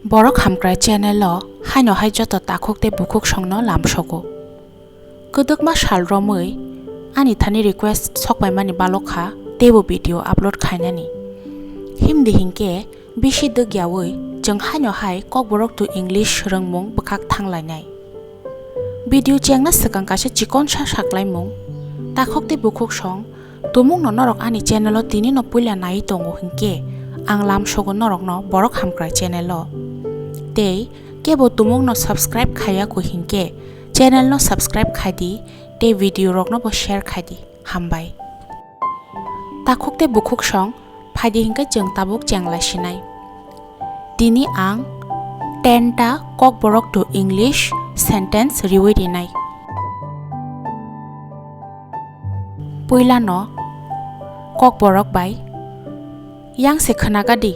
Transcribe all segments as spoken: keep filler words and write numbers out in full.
Borok Hamkrai channel o haino hai joto takhuk tei bukhuk songno lamsogo. Kwdwkma sal romwi ani thani request sokpaimani balokha teibo video upload khainani. Himdi hinkhe bisi dwkyawi chwng haino hai Kokborok to English swrwngmung bwkhak thanglainai. Video chengna swkang kaisa chikonsa saklaimung. Takhuk tei bukhuk song, tumungno norok ani channel o tinino puila naiwi tongo hinkhe ang lamsogo norokno Borok Hamkrai channel o. Tei kebo tumungno subscribe khaiya kho hinkhe channel no subscribe khaidi tei video rokno bo share khaidi. Hambai. Takhuk tei bukhuk song, phaidi hinkhe chwng tabuk chenglai sinai. Tini ang ten ta Kokborok to English sentence riwi rinai. Puilano Kokborok bai, "Yang se khwnagadi,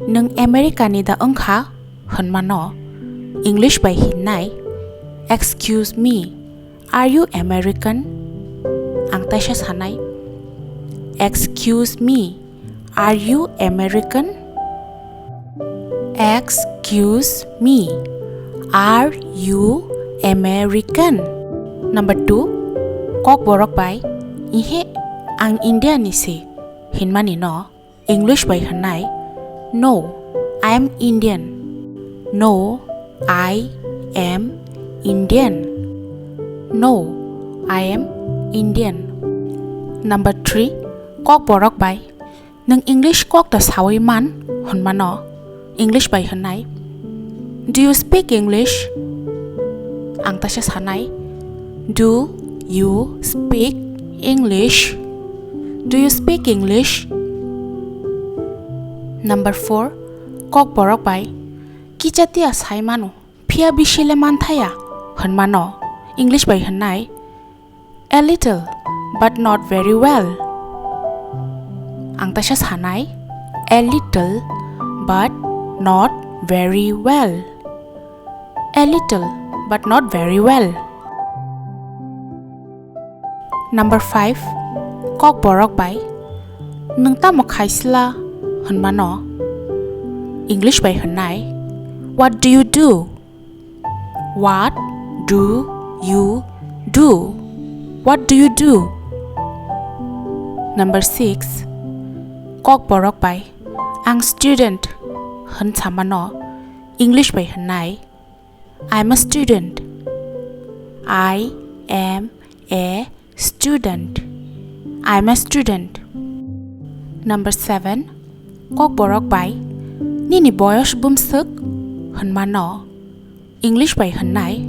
nwng America ni da wngkha?" hwnmano English bai hinnai, "Excuse me, are you American?" Ang taisa sanai, "Excuse me, are you American?" Excuse me, are you American? Number two, Kokborok bai, "Ihe, ang India ni se," hinmani no English bai hwnnai, "No, I am Indian." No, I am Indian. No, I am Indian. Number three, Kokborok bai, "Nwng English kok da sawi man?" hwnmano English bai hwnnai, "Do you speak English?" Ang taisa sanai, "Do you speak English? Do you speak English?" Number four, Kokborok bai, "Kicha tia sai mano, phiya bisi le manthaya," hwnmano English bai hwnnai, "A little, but not very well." Ang taisa sanai, "A little, but not very well. A little, but not very well." Number five, Kokborok bai, "Nwng tamo khaisla?" hwnmano English bai hwnnai, "What do you do?" What do you do? What do you do? Number six, Kokborok bai, "Ang student," hwn samano English bai hwnnai, "I'm a student. I am a student. I'm a student." Number seven, Kokborok bai, "Nini boyos bumswk?" hwnmano English bai hwnnai,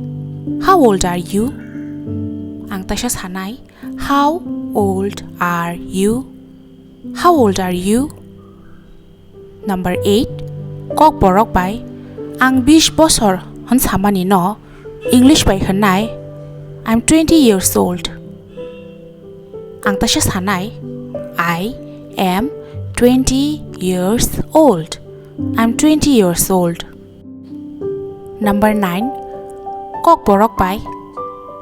"How old are you?" Ang taisa sanai, "How old are you? How old are you?" Number eight, Kokborok bai, "Ang bis bosor," hwn samani no English bai hwnnai, "I'm twenty years old." Ang taisa sanai, "I am twenty years old. I'm twenty years old." Number nine, Kokborok bai,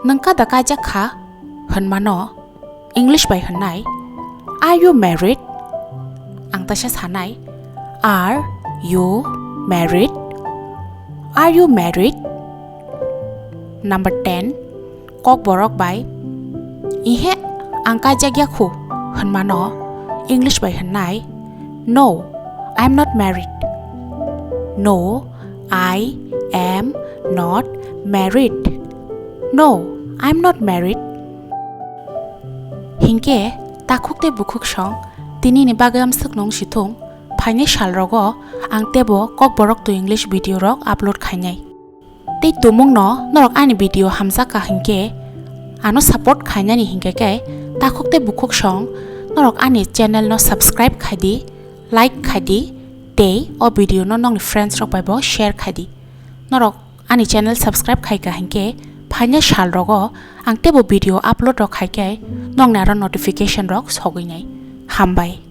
"Nwng kada kaijak kha?" hwnmano English bai hwnnai, "Are you married?" Ang taisa sanai, "Are you married? Are you married?" Number ten, Kokborok bai, "Ihe, ang kaijak ya khu," hwnmano English bai hwnnai, "No, I am not married. No, I am not married. No, I am not married." Hinkhe takhuk tei bukhuk song, tinini bagwi amswk nung sithung, phaini sal rogo ang teibo Kokborok to English video rok upload khainai. Tei tumungno norok ani video hamjak kha hinkhe ano support khainani hinkhe khe takhuk tei bukhuk song norok ani channel no subscribe khaidi, like khaidi tei o video no nokni friends rok bai bo share khaidi. Norok ani channel subscribe khaika hinkhe phaina sal rogo ang teibo video upload rok khaikhe nokni aro notification rok sogwinai. Hambai.